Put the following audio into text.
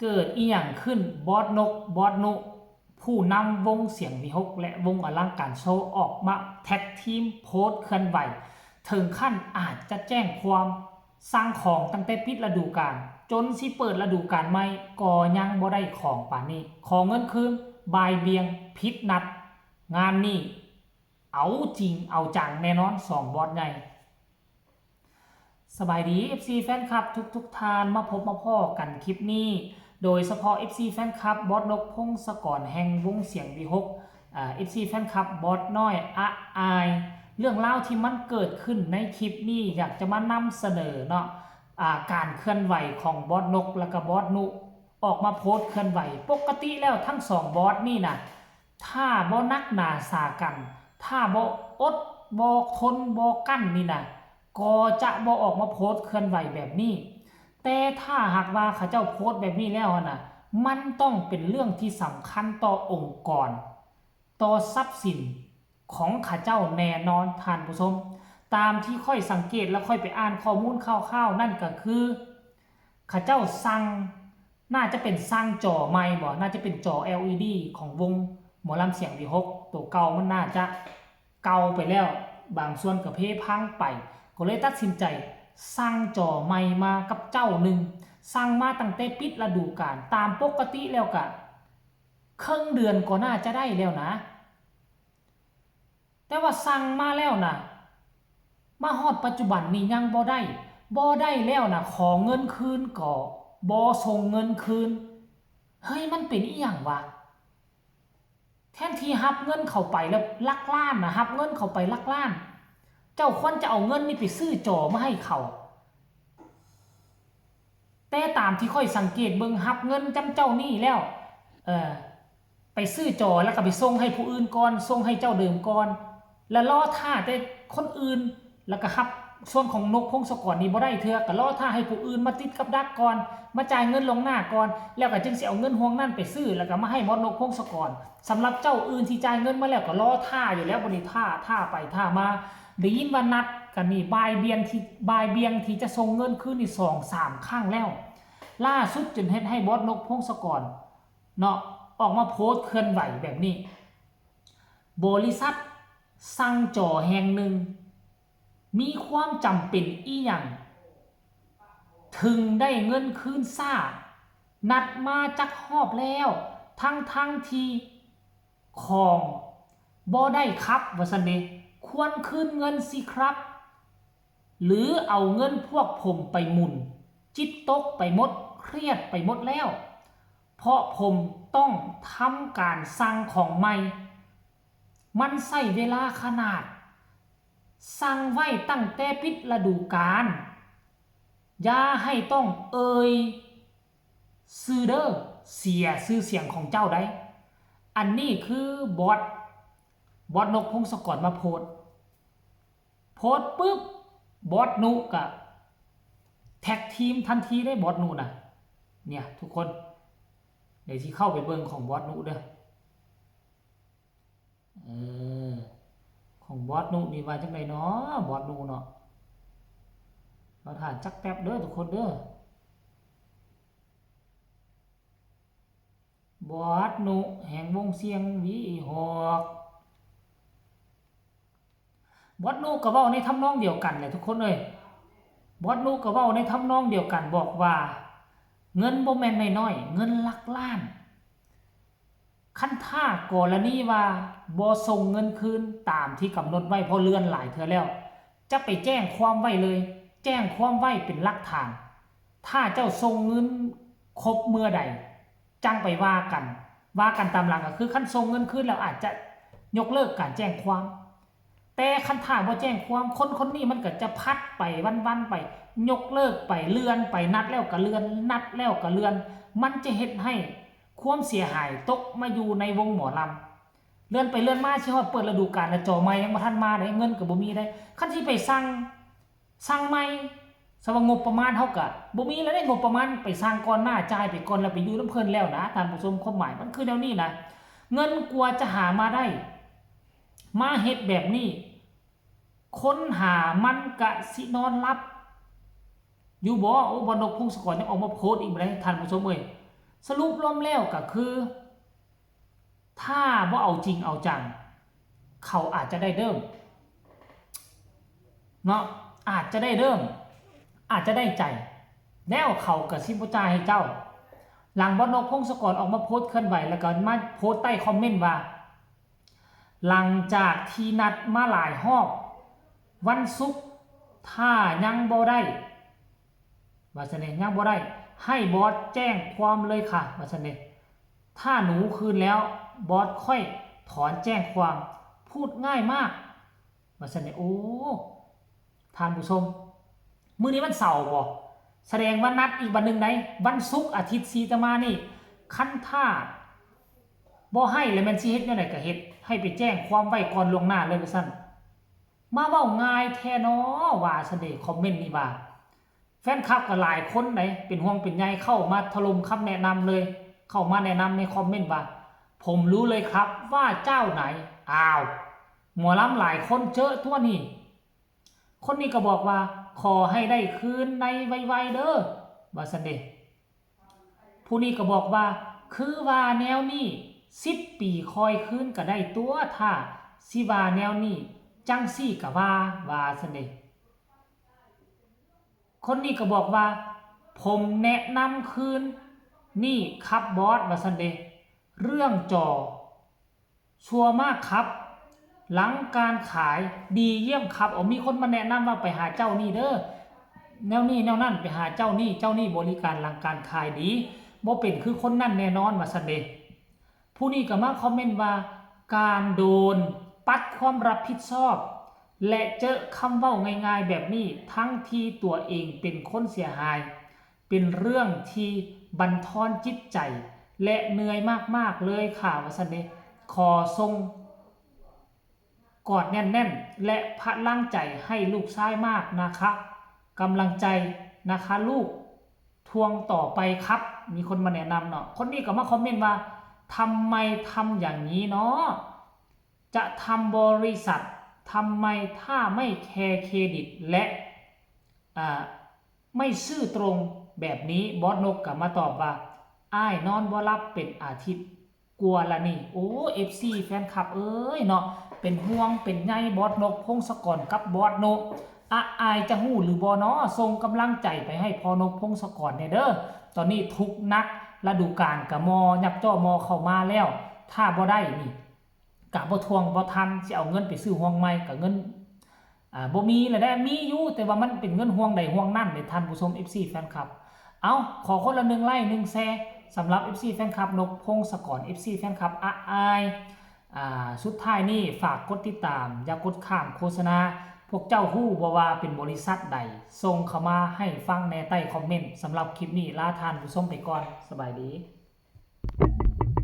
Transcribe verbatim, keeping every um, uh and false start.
เกิดอีหยังขึ้น บอสนก บอสนุ ผู้นำวงเสียงวีหกและวงอลังการโชว์ออกมาแท็กทีมโพสต์เคลื่อนไหว ถึงขั้นอาจจะแจ้งความสั่งของตั้งแต่ปิดฤดูกาล จนสิเปิดฤดูกาลใหม่ก็ยังบ่ได้ของปานนี้ ขอเงินคืน บ่ายเบี่ยง ผิดนัด งานนี้เอาจริงเอาจังแน่นอน สองบอสใหญ่ สบายดี เอฟซี แฟนคลับทุกๆท่าน มาพบมาพ้อกันคลิปนี้ โดยเฉพาะ เอฟซี แฟนคลับบอสนก พงศกร แห่งวงเสียงวีหก อ่า เอฟซี แฟนคลับบอสน้อยอะอาย เรื่องราวที่มันเกิดขึ้นในคลิปนี้อยากจะมานำเสนอเนาะ อ่า การเคลื่อนไหวของบอสนก แล้วก็บอสนุ ออกมาโพสต์เคลื่อนไหว ปกติแล้วทั้งสองบอสนี่นะ ถ้าบ่หนักหนาสากัน ถ้าบ่อดบ่ทนบ่กั้นนี่นะ ก็จะบ่ออกมาโพสต์เคลื่อนไหวแบบนี้ แต่ถ้าหากว่าเขาเจ้าโพสต์แบบนี้แล้วนะ มันต้องเป็นเรื่องที่สำคัญต่อองค์กร ต่อทรัพย์สินของเขาเจ้าแน่นอนท่านผู้ชม ตามที่ข้อยสังเกตและข้อยไปอ่านข้อมูลข่าวๆนั่นก็คือ เขาเจ้าสั่ง น่าจะเป็นสั่งจอใหม่บ่ น่าจะเป็นจอ แอลอีดี ของวงหมอลำเสียงวีหก ตัวเก่ามันน่าจะเก่าไปแล้ว บางส่วนก็เพพังไป ก็เลยตัดสินใจสั่งจอใหม่มากับเจ้าหนึ่ง สั่งมาตั้งแต่ปิดฤดูกาล ตามปกติแล้วก็เคิ่งเดือนก็น่าจะได้แล้วนะ แต่ว่าสั่งมาแล้วนะ มาฮอดปัจจุบันนี่ยังบ่ได้ บ่ได้แล้วนะ ขอเงินคืนก็บ่ส่งเงินคืน เฮ้ย มันเป็นอีหยังวะ แทนที่รับเงินเข้าไปแล้วหลักล้านนะ รับเงินเข้าไปหลักล้าน เจ้าควรจะเอาเงินนี่ไปซื้อจอมาให้เขา แต่ตามที่ข้อยสังเกตเบิ่ง รับเงินจำเจ้านี่แล้ว เออ ไปซื้อจอแล้วก็ไปส่งให้ผู้อื่นก่อน ส่งให้เจ้าเดิมก่อน แล้วรอท่าแต่คนอื่น แล้วก็รับส่วนของนกพงศกรนี่บ่ได้เทื่อ ก็รอท่าให้ผู้อื่นมาติดกับดักก่อน มาจ่ายเงินล่วงหน้าก่อน แล้วก็จึงสิเอาเงินห่วงนั้นไปซื้อ แล้วก็มาให้บอสนกพงศกร สำหรับเจ้าอื่นที่จ่ายเงินมาแล้วก็รอท่าอยู่แล้ว บัดนี้ท่า ท่าไปท่ามา ได้ยินว่านัดกันนี่ บ่ายเบี่ยงที่ บ่ายเบี่ยงที่จะส่งเงินคืนนี่สองสามครั้งแล้ว ล่าสุดจนเฮ็ดให้บอสนกพงศกร เนาะ ออกมาโพสต์เคลื่อนไหวแบบนี้ บริษัทสั่งจอแห่งหนึ่ง มีความจำเป็นอีหยัง ถึงได้เงินคืนช้า นัดมาจักฮอบแล้ว ทั้งๆที่ของบ่ได้ครับ ว่าซั่นเด้ ควรคืนเงินสิครับ หรือเอาเงินพวกผมไปหมุน จิตตกไปหมด เครียดไปหมดแล้ว เพราะผมต้องทำการสั่งของใหม่ มันใช้เวลาขนาด สั่งไว้ตั้งแต่ปิดฤดูกาล อย่าให้ต้องเอ่ยชื่อเด้อ เสียชื่อเสียงของเจ้าได้ อันนี้คือบอส บอสนกพงศกรมาโพสต์ โพสต์ปุ๊บ บอสนุก็แท็กทีมทันทีได้ บอสนุนะ เนี่ยทุกคน เดี๋ยวสิเข้าไปเบิ่งของบอสนุเด้อ เออ ของบอสนุนี่ว่าจังได๋น้อ บอสนุเนาะ รอท่าจักแป๊บเด้อทุกคนเด้อ บอสนุแห่งวงเสียงวีหก บอสนุก็เว้าในทำนองเดียวกันแหละทุกคนเอ้ย บอสนุก็เว้าในทำนองเดียวกัน บอกว่า เงินบ่แม่นน้อยๆ เงินหลักล้าน คันถ้ากรณีว่าบ่ส่งเงินคืนตามที่กำหนดไว้ เพราะเลื่อนหลายเทื่อแล้ว จะไปแจ้งความไว้เลย แจ้งความไว้เป็นหลักฐาน ถ้าเจ้าส่งเงินครบเมื่อใด จั่งไปว่ากัน ว่ากันตามหลังก็คือคันส่งเงินคืนแล้วอาจจะยกเลิกการแจ้งความ แต่คันถ้าบ่แจ้งความ คนคนนี้มันก็จะผัดไปวันๆไป ยกเลิกไป เลื่อนไป นัดแล้วก็เลื่อน นัดแล้วก็เลื่อน มันจะเฮ็ดให้ความเสียหายตกมาอยู่ในวงหมอลำ เลื่อนไปเลื่อนมาสิฮอดเปิดฤดูกาลแล้วจอใหม่ยังบ่ทันมาเด้ เงินก็บ่มีเด้ คันสิไปสั่ง สั่งใหม่ สำหรับงบประมาณเฮาก็บ่มีแล้วเด้ งบประมาณไปสั่งก่อนหน้า จ่ายไปก่อนแล้วไปอยู่นำเพิ่นแล้วนะ ท่านผู้ชม ความหมายมันคือแนวนี้นะ เงินกว่าจะหามาได้ มาเฮ็ดแบบนี้ คนหามันกะสินอนหลับอยู่บ่ โอ้ บอสนกพงศกรยังออกมาโพสต์อีกบ่ได้ ท่านผู้ชมเอ้ย สรุปรวมแล้วก็คือ ถ้าบ่เอาจริงเอาจัง เขาอาจจะได้เริ่ม เนาะ อาจจะได้เริ่ม อาจจะได้ใจ แล้วเขาก็สิบ่จ่ายให้เจ้า หลังบอสนกพงศกรออกมาโพสต์เคลื่อนไหว แล้วก็มาโพสต์ใต้คอมเมนต์ว่า หลังจากที่นัดมาหลายรอบ วันศุกร์ถ้ายังบ่ได้ ว่าซั่นเด้ ยังบ่ได้ ให้บอสแจ้งความเลยค่ะ ว่าซั่นเด้ ถ้าหนูคืนแล้ว บอสค่อยถอนแจ้งความ พูดง่ายมาก ว่าซั่นเด้ โอ้ ท่านผู้ชม มื้อนี้วันเสาร์บ่ แสดงว่านัดอีกวันหนึ่งได๋ วันศุกร์อาทิตย์สี่จะมานี่ คันถ้าบ่ให้แล้วแม่นสิเฮ็ดแนวใด๋ก็เฮ็ด ให้ไปแจ้งความไว้ก่อนล่วงหน้าเลยว่าซั่น มาเว้าง่ายแท้น้อ ว่าซั่นเด้ คอมเมนต์นี้ว่า แฟนคลับก็หลายคนได๋ เป็นห่วงเป็นใยเข้ามาถล่มคำแนะนำเลย เข้ามาแนะนำในคอมเมนต์ว่า ผมรู้เลยครับว่าเจ้าไหน อ้าว หมอลำหลายคนเจอตัวนี้ คนนี้ก็บอกว่า ขอให้ได้คืนในไวๆเด้อ ว่าซั่นเด้ ผู้นี้ก็บอกว่า คือว่าแนวนี้ สิบปีคอยคืนก็ได้ตัว ถ้าสิว่าแนวนี้ จั่งซี้ก็ว่า ว่าซั่นเด้ คนนี้ก็บอกว่า ผมแนะนำคืนนี่ครับบอส ว่าซั่นเด้ เรื่องจอ ชัวร์มากครับ หลังการขายดีเยี่ยมครับ เอา มีคนมาแนะนำว่าไปหาเจ้านี่เด้อ แนวนี้แนวนั้น ไปหาเจ้านี่ เจ้านี่บริการหลังการขายดี บ่เป็นคือคนนั้นแน่นอน ว่าซั่นเด้ ผู้นี้ก็มาคอมเมนต์ว่า การโดนปัดความรับผิดชอบ และเจอคำเว้าง่ายๆแบบนี้ ทั้งที่ตัวเองเป็นคนเสียหาย เป็นเรื่องที่บั่นทอนจิตใจ และเหนื่อยมากๆเลยค่ะ ว่าซั่นเด้ ขอส่งกอดแน่นๆ และพลังใจให้ลูกชายมากนะคะ กำลังใจนะคะลูก ทวงต่อไปครับ มีคนมาแนะนำเนาะ คนนี้ก็มาคอมเมนต์ว่า ทำไมทำอย่างนี้เนาะ จะทำบริษัททำไมถ้าไม่แคร์เครดิต และ อ่า ไม่ซื่อตรงแบบนี้ บอสนกก็มาตอบว่า อ้ายนอนบ่หลับเป็นอาทิตย์กว่าละนี่ โอ้ เอฟซี แฟนคลับเอ้ยเนาะ เป็นห่วงเป็นใยบอสนกพงศกรกับบอสโน อะอายจะฮู้หรือบ่น้อ ส่งกำลังใจไปให้พ่อนกพงศกรแหน่เด้อ ตอนนี้ทุกข์หนัก ฤดูกาลกะมอยักจ้อมอเข้ามาแล้ว ถ้าบ่ได้นี่ กะบ่ทวงบ่ทัน สิเอาเงินไปซื้อห่วงใหม่ กะเงิน อ่า บ่มีแล้วเด้ มีอยู่ แต่ว่ามันเป็นเงินห่วงใดห่วงนั้นเด้ ท่านผู้ชม เอฟซี แฟนคลับ เอ้า ขอคนละหนึ่งไลค์ หนึ่งแชร์ สำหรับ เอฟซี แฟนคลับนกพงศกร เอฟซี แฟนคลับอะอาย อ่า สุดท้ายนี้ฝากกดติดตาม อย่ากดข้ามโฆษณา พวกเจ้าฮู้บ่ว่าเป็นบริษัทใด ส่งเข้ามาให้ฟังแหน่ใต้คอมเมนต์ สำหรับคลิปนี้ลาท่านผู้ชมไปก่อน สบายดี